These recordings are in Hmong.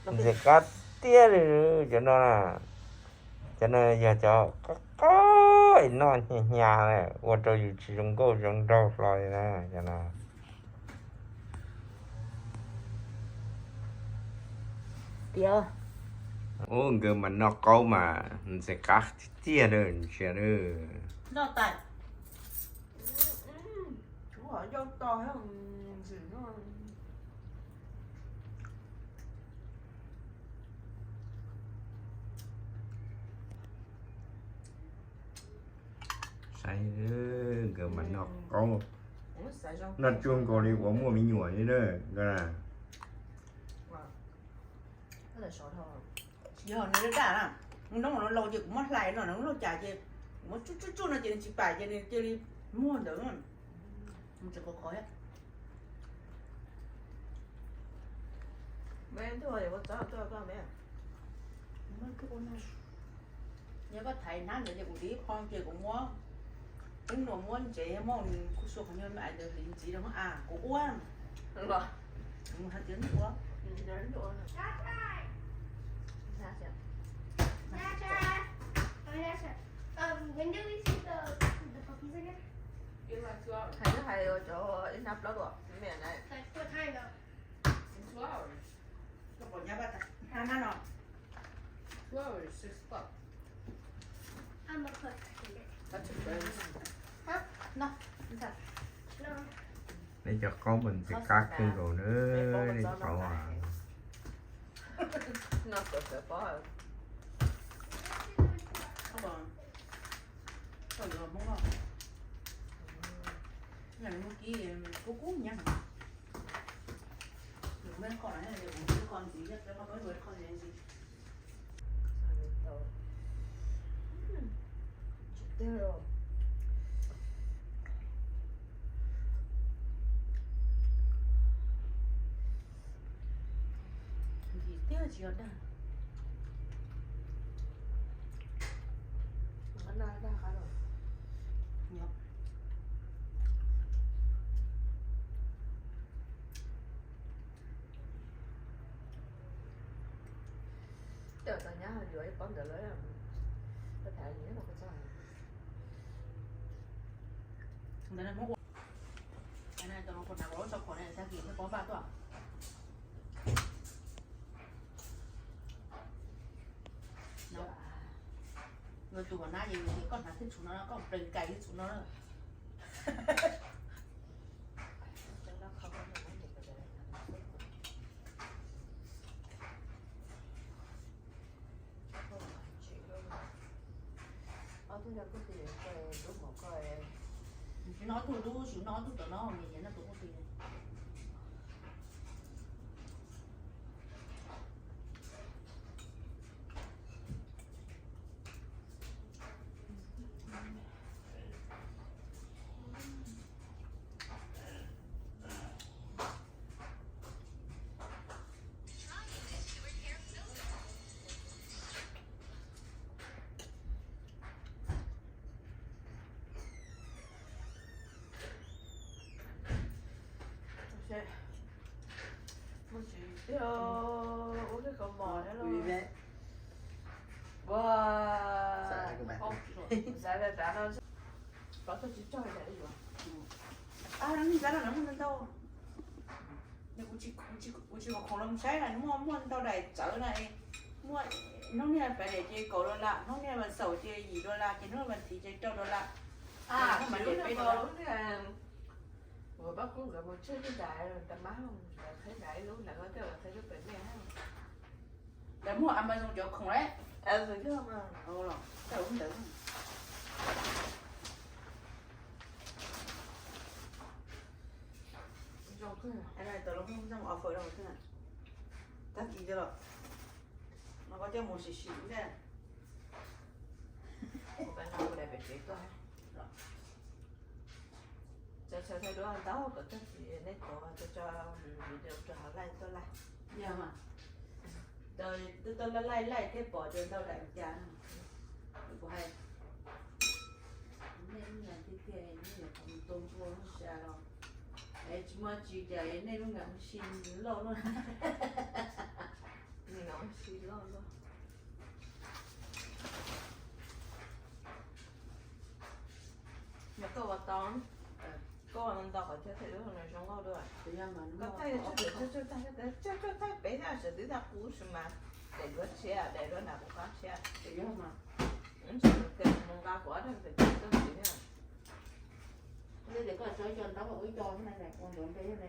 Ntxim qab tiag li cov no na. Cov no yog cov qab qab noj hnyav hnyav na, ua rau yus tsis zoo nkauj zoo nraug hlo li na cov no. Ub, nkawd mas noj qaub mas ntxim qab tiag tiag na, ntsia na. Saib, nkawd mas noj qaub, noj tsuag nkaus li uas muaj me nyuam li na nkawd na. Tsis yog nws daj daj na, nws noj laus ces kuv muab hlais no, nws laus cas ces kuv muab tsuj tsuj tsuj no ces nws tsis pam ces nws cia li muag ntawd. Nws tseem qhuav qhuav thiab. Yog koj thaiv hnab ntawd ces kuv tiv qho ces kuv muab, ib nus muab ntsev muab kuj sua qhov nyuag me ais ntawd hliv ntxiv rau a kuv ua. Hais tias ua. Hais twb hais cov ib hnab plaub dua me na. Nej cov qaub mas ntxim qab kawg nkaus na, nej cov qaub. Yim tiag tsis yog dag. Noj dag qab los. Nyob. Tej tau nyab yuav ib pob ntawd lawm, koj tham nyob no koj txog. Ntawd muab ua, tus no kuv hnav kuv lub tso khuam ne, tag kis thiaj pob npaj tuaj. Yuav tus hauv nab ces koj hnav thiab txhuv no, koj plees kais thiab txhuv no na. Tsis noj tug dub, tsis noj tug tom no, me nyiam noj tus kuj tsis. Muaj tsis tiag, ua tej kaus mom thiab los. Ua, xav tas no, koj tsis tso li yuav. Neb kuv tsis, kuv tsis khoom los saib na, muaj, muaj ntau daim txawv na, muaj hnub niag peb daim ces kaum dollar, hnub niag vas xaum ces yim dollar, ces hnub vas thiv ces rau dollar. Hnub niag pab kub nkawd mus tswj lub ntais, tas mab qheb ntais ib lub ntais, koj tej qheb lub pem nej. Lawv muag Amazon cov khoom lawm. Yog mas, tau ntawd. Tau los muaj offer rau thiab. Tag kis cov los, no koj coj mus sim sim thiab. Txawm txhawm thaij duab ntau kom tag kis nej tuav tso, tso video rau hauv live tuaj laij. Yog mas, twb tuaj laij laij thiaj pom tias ntau daim cas no. Kuv hais, nej lub niag tiag tiag, nej yuav kom mus tua npua lub sab los, es tsis muaj tsis cas es nej lub niag mus si loj loj. Thaij peb thiab, sawv twb thaij qub sis mas daim duab tshiab, daim duab nram kuv qab tshiab. Ces yog mas, ntsis mus nqa kuv ob daim pem toj ntxiv thiab. Ntej tias koj tso ib co ntaub ua ib co xwb na, ua ntawd npe yog li.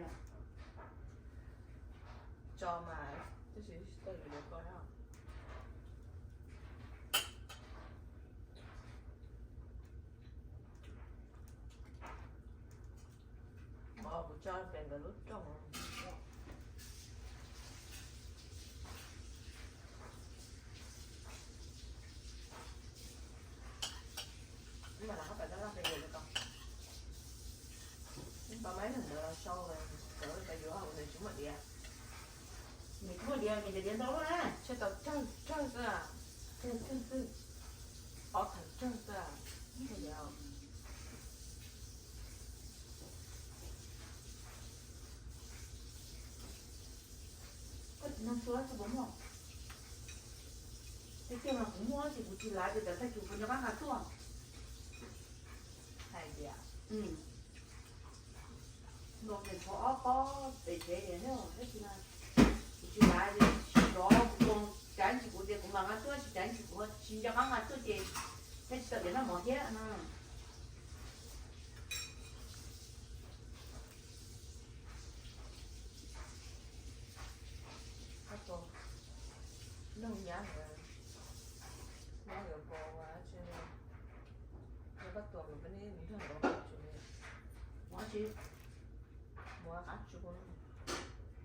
Tso mas, tab sis tsis tau yuav ko na. Mov kuv tso pem ntawd lub rooj. Mas lawv qab pais tab laj pes yuav li ko. Npaj maiv neeg ntawd los sau, cov pais yuav hauv ntawd tsis muaj diav. Nws tsis muaj diav, nws cov diav ntau lawm na. Tshuav tau tsawg tsawg xwb, tsawg tsawg xwb, ob tawm tsawg xwb. Koj tsis nug xwb, koj puas muaj? Tiag tiag mas kuv muaj, tab sis kuv tsis lav ces tawm tag kis kuv nco qab nqa tuaj. Hais tias, nws tshuav ob pob pem tsev, tab sis kuv tsis lav ces tsis rov, kuv tus cav ntsis kuv tias kuv mam nqa tuaj, tsis cav ntsis kuv tsis nco qab nqa tuaj ces thiaj tsis tau diav noj mov thiab no. Koj tus, nug nyab nkawd, nyab nkawd puas ua dab tsi, yog koj tus nkawd peb neb mus nrog nkawd mus tsis li. Mus dab tsi? Mus ua qab tsuv,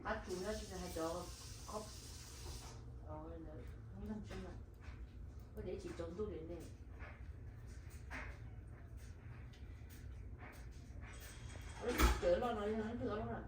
qab tsuv no tsis hais cov khob, ntawd ntog tsi na, koj tias tsis tsaus ntuj li ne. Lub tsheb loj no yog leej twg lub na?